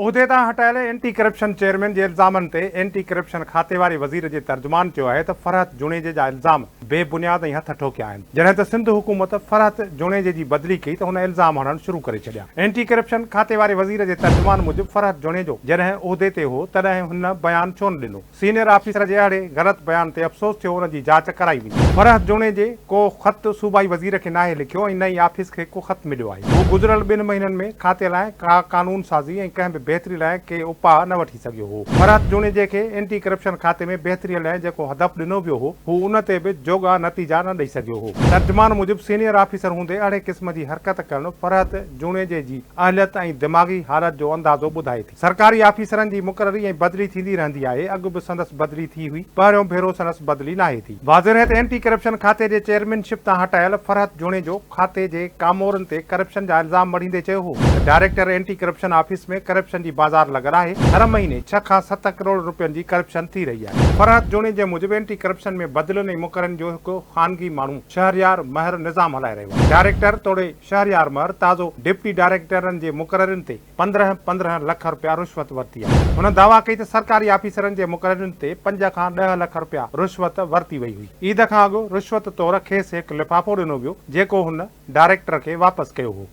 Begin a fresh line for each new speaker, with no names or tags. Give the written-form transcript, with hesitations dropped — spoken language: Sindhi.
عهدي تان هٽايل اينٽي ڪرپشن چيئرمين جي الزامن تي اينٽي ڪرپشن کاتي واري وزير جي ترجمان چيو آهي ته فرحت جوڻيجي جا الزام بي بنياد ۽ هٿ ٺوڪيا آهن، جڏهن ته سنڌ حڪومت فرحت جوڻيجي جي بدلي ڪئي ته هن الزام هڻڻ شروع ڪري ڇڏيا. اينٽي ڪرپشن کاتي واري وزير جي ترجمان موجب فرحت جوڻيجو جڏهن عهدي تي هو تڏهن هن بيان ڇو نه ڏنو؟ سينيئر آفيسر جي اهڙي غلط بيان تي افسوس ٿيو ان جي جاچ ڪرائي ويندي. فرحت جوڻيجي ڪو خط صوبائي وزير کي ناهي لکيو ۽ نه ئي آفيس کي ڪو خط مليو آهي. هو گذريل ٻن مهينن ۾ کاتي لاء ڪا قانون سازي ۽ ڪنهن به بهتري لاء ڪي اپاء نه وٺي سگهيو هو. فرحت جوڻيجي کي اينٽي ڪرپشن کاتي ۾ بهتري لاء جيڪو هدف ڏنو ويو هو، هو ان تي به جوڳا نتيجا نه ڏئي سگهيو هو. ترجمان موجب سينيئر آفيسر هوندي اهڙي قسم جي حرڪت ڪرڻ فرحت جوڻيجي جي اهليت ۽ دماغي حالت جو اندازو ٻڌائي ٿي. سرڪاري آفيسرن جي مقرري ۽ بدلي ٿيندي رهندي آهي، اڳ به سندس بدلي ٿي هئي، پهريون ڀيرو سندس بدلي ناهي ٿي. واضح رهي ته اينٽي ڪرپشن کاتي جي چيئرمين شپ تان هٽايل فرحت جوڻيجو کاتي جي ڪامورن تي ڪرپشن جا الزام مڙهيندي چيو هو ته director anti corruption office ۾ corruption جي بازار لڳل آهي، هر مهيني ڇهه کان ست ڪروڙ رپين جي ڪرپشن ٿي رهي آهي. فرحت جوڻيجي موجب اينٽي ڪرپشن ۾ بدلين ۽ مقررين جو هڪ خانگي ماڻهو شهريار مهر نظام هلائي رهيو آهي، ڊائريڪٽر توڙي شهريار مهر تازو ڊپٽي ڊائريڪٽرن جي مقررين تي 15، 15 لک رپيا رشوت ورتي آهي. هن دعويٰ ڪئي ته سرڪاري آفيسرن جي مقررين تي پنج کان ڏهه لک رپيا رشوت ورتي وئي هئي. عيد کان اڳ رشوت طور کيس هڪ لفافو ڏنو ويو، جيڪو هن ڊائريڪٽر کي واپس ڪيو هو.